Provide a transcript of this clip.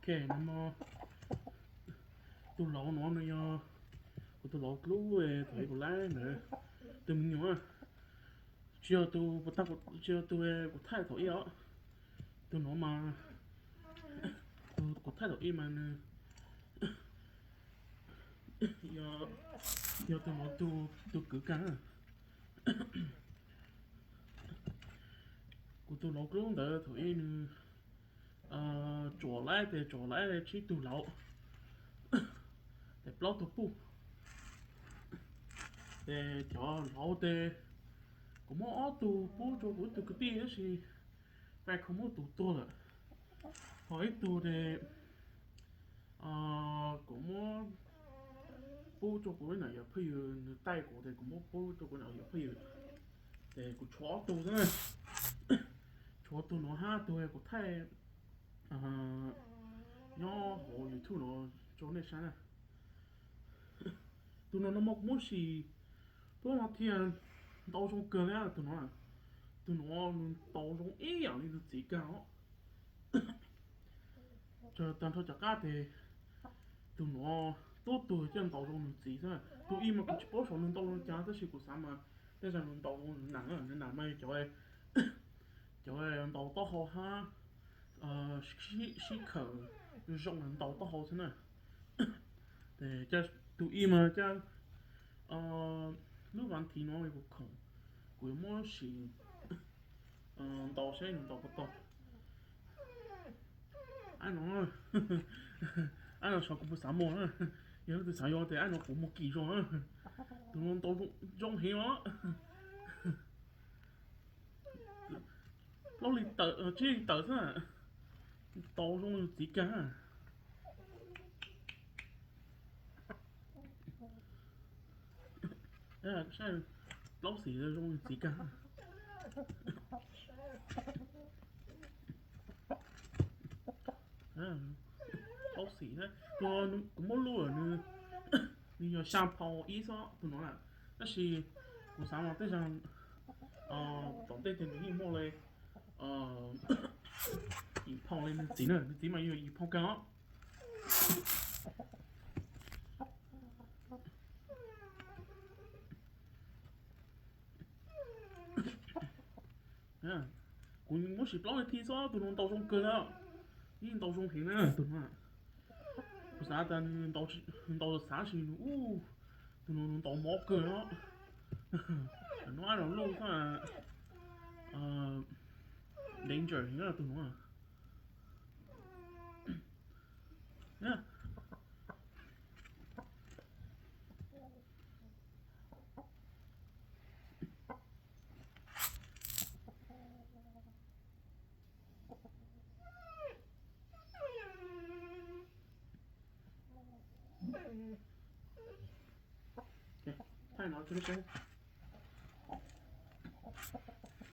Ok, no tus laus no nws yog kuv tus laus dlub thaum ub kuv laib ntawd tus me nyuam, tsis yog tus, tsis yog tus kuv thaij thaum ub os. Tus no mas, tus kuv thaij thaum ub mas nws yog tus no tus kwv kag. Kuv tus laus dlub ntawd thaum ub nws tsuas laib tes tsuas laib tsib tug laus, tes plaub tug puj. Ces cov laus tes kuv muab ob tug pub rau kuv ib tug kwv tij tab sis peb kho muab tus tuag lawm. Ho ib tug tes kuv muab pub rau kuv ib nam yawm phooj ywg, nws taij kuv tes kuv muab pub rau kuv nam yawm phooj ywg. Ces kuv tshuav ob tug xwb na, tshuav tus no hab tus kuv thaij nyob hauv YouTube no rau nej saib na. Tus no no mas kuv muab sim plaub no thiaj ntau zoo kawg li tus no. Tus no nws ntau zoo ib yam li nws txiv kag os. Tag nrho cov qab tes tus no tuab tug coj ntau zoo nws txiv xwb. Tus ib mas kuv tsis paub xyov nws ntau zoo cas tab sis kuv xav mas tej zaum nws ntau zoo nws nam, nws nam mas cov, cov ntau taub hau hab sib khawm zoo ntau taub hau xwb na. Tes tus ib mas coj lub vav thiv no kuv khoom, kuv yuav muab sim ntau saib nws ntau puas tau. Ab no, ab no xyov kuv puas xav muag na. Yog leej twg xav yuav tes ab no kuv muag kim zoo na. Tus no ntau zoo heev os. Plaub li tawm tsib li tawm xwb. Ntau zoo li txiv kag. Saib, plaub xim zoo li txiv kag. Plaub xim, tus kuv muab lub nws yog xya phau ib xwb tus no na. Tab sis kuv xav mas tej zaum tom ntej ces nws yeej muaj li yim phau li nws txiv na, nws txiv mas yog yim phau kawg os. Kuv muab sim plaub li thib xwb, tus no ntau zoo kawg li, yeej ntau zoo heev na tus no. Kuv xav tas nws ntau xav sis nws ub, tus no nws ntau mob kawg os. No ab no luj xwb, danger heev tus no. Thaij no tso peb saib.